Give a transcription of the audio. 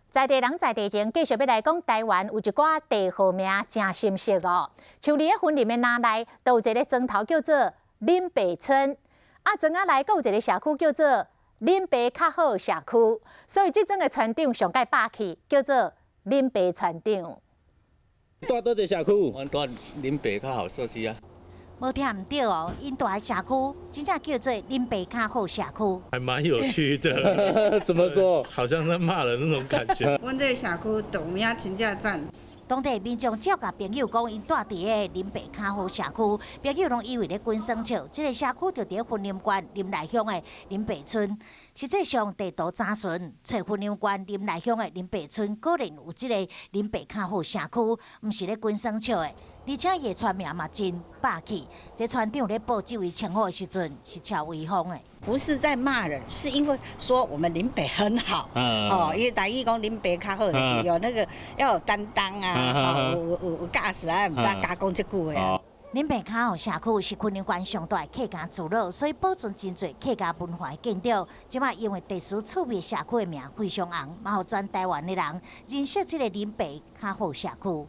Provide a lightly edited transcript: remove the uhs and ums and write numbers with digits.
在地人在地情，繼續欲來講台灣有一寡地號名誠心適哦。像佇咧雲林的林內，就有一個莊頭叫做林北村，啊，莊仔內閣有一個社區叫做林北較好社區，所以這莊的村長上蓋霸氣，叫做林北村長。住佗一个社區？阮住林北較好社區啊。無聽毋著哦，𪜶住的社區真正叫做林北較好社區。還蠻有趣的。怎麼說？好像在罵人那種感覺。阮這個社區地名真正讚。當地民眾只要共朋友講，𪜶住佇个林北較好社區，朋友攏以為咧滾耍笑。這个社區就佇咧雲林縣林內鄉的林北村。實際上地圖查詢，揣雲林縣林內鄉的林北村，果然有這个林北較好社區，毋是咧滾耍笑的。而且伊的村名嘛真霸氣。這村長咧報這位稱號的時陣是超威風的。不是在罵人，是因為說我們林北很好，哦，因為台語講林北較好，就是有那個要有擔當啊，有有有駕駛啊，毋敢加講這句話。林北較好社區是雲林縣上大的客家聚落，所以保存真濟客家文化的建築。這擺因為特殊趣味社區的名非常紅，嘛予全台灣的人認識這个林北較好社區。